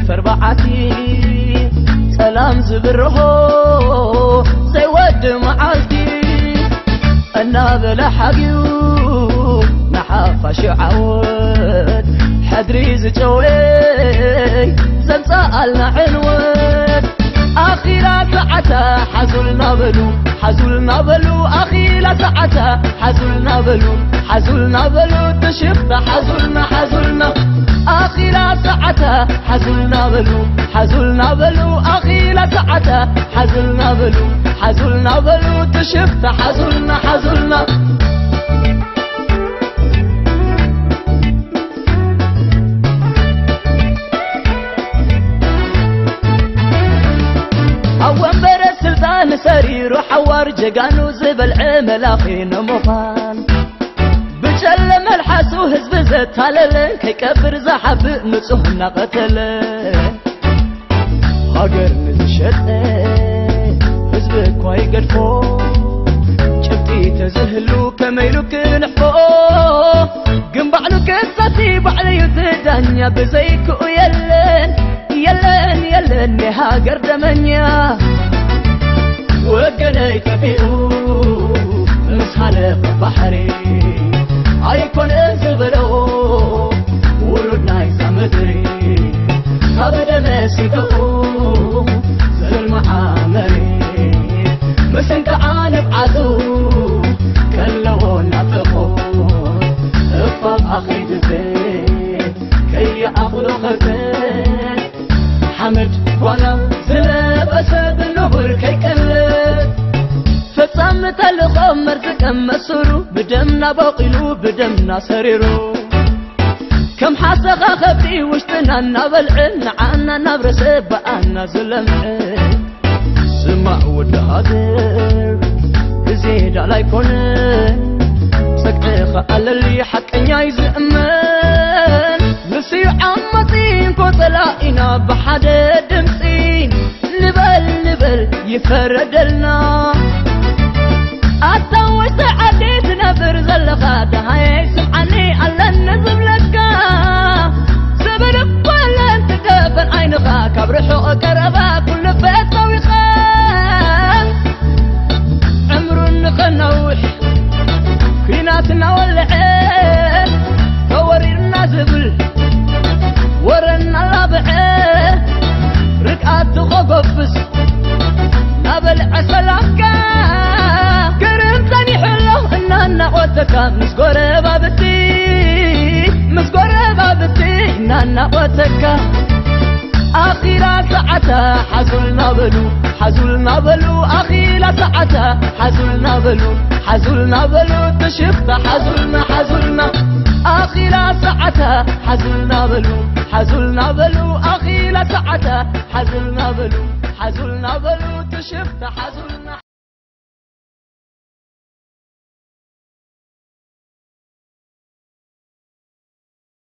ፈርባዓቲ ጸላም ዝብርሆ ዘይወዲ መዓልቲ እናበለ ሓግዩ ንሓፋሽ ዓወት ሕድሪ ዝጨወይ ዘምጻኣልና ዕንወት ኣኺላ ሰዓታ ሓዙልና በሉ ሓዙልና በሉ ኣኺላ ሰዓታ ሓዙልና በሉ ሓዙልና በሉ ትሽፍታ ሓዙልና ሓዙልና ኣኺላ ሰዓታ ሓዙልና በሉ ሓዙልና በሉ ኣኺላ ሰዓታ ሓዙልና በሉ ሓዙልና በሉ ትሽፍታ ሓዙልና ሓዙልና ኣብ ወንበረ ስልጣን ሰሪሩ ሓዋር ጀጋኑ ዝበልዐ መላኺ ንምዃን ብጨለ መልሓሱ ህዝቢ ዘታለለ ከይቀብር ዝሓብእ ንጹህ እናቐተለ ሃገር ንዝሸጠ ህዝቢ እኳ ይገድፎ ጭብጢ ተዝህሉ ከመይሉ ክንሕፎ ግን ባዕሉ ክሳቲ ባዕሉ እዩ ትዳኛ ብዘይክኡ የለን የለን የለን ናይ ሃገር ደመኛ ወገነይ ጠፊኡ ምስ ሃለፈ ባሕሪ ኣይኮነን ዝበሎ ውሉድ ናይዛ ምድሪ ካብ ደመ ስግኡ ዘልምዓ መሬት ምስንከዓ ንብዓቱ ከለዎ ናፍቖት እፋቕ ኣኺድበ ከይኣኽሎ ኸርተት ሓመድ ጓና ዝለበሰ ብንቡር ከይቀልድ ፈጻሚ ተልእኾ መርዚ ቀመሱሩ ብደምና በቂሉ ብደምና ሰሪሩ ከም ሓሰኻ ከብቲ ውሽጥና እናበልዐ ንዓና ናብ ረሰ ብኣና ዝለምዐ ስማዕ ወዲ ሃገር ግዜ ዳላይ ኮነ ጸቅጥኻ ኣለሊ ሓቀኛ ይዝእመን ንስዩ ዓማጺ እንኮ ጸላኢና ብሓደ ድምጺ ንበል ንበል ይፈረደልና ኣታ ወሽጢ ዓዲ ትነብር ዘለኻ ደሃየ ስምዓኒ ኣለኒ ዝብለካ ዝብል እኮ የለን ትደፈን ዓይንኻ ካብ ርሑቕ ቀረባ ኩሉ ፈታዊኻ ዕምሩ ንኸነውሕ ኲናት እናወልዐ ተወሪርና ዝብል ወረ እናላብዐ ርግኣቱ ኸጎብስ ናበልዐ ሰላምካ ግርም ጸኒሑ ኣሎ እናናቖተካ ምስ ጎረባብቲ ምስ ጎረባብቲ እናናቖተካ ኣኺላ ሰዓታ ሓዙልና በሉ ሓዙልና በሉ ኣኺላ ሰዓታ ሓዙልና በሉ ሓዙልና በሉ ትሽፍታ ሓዙልና ሓዙልና ኣኺላ ሰዓታ ሓዙልና በሉ ሓዙልና በሉ ኣኺላ ሰዓታ ሓዙልና በሉ ሓዙልና በሉ ትሽፍታ ሓዙልና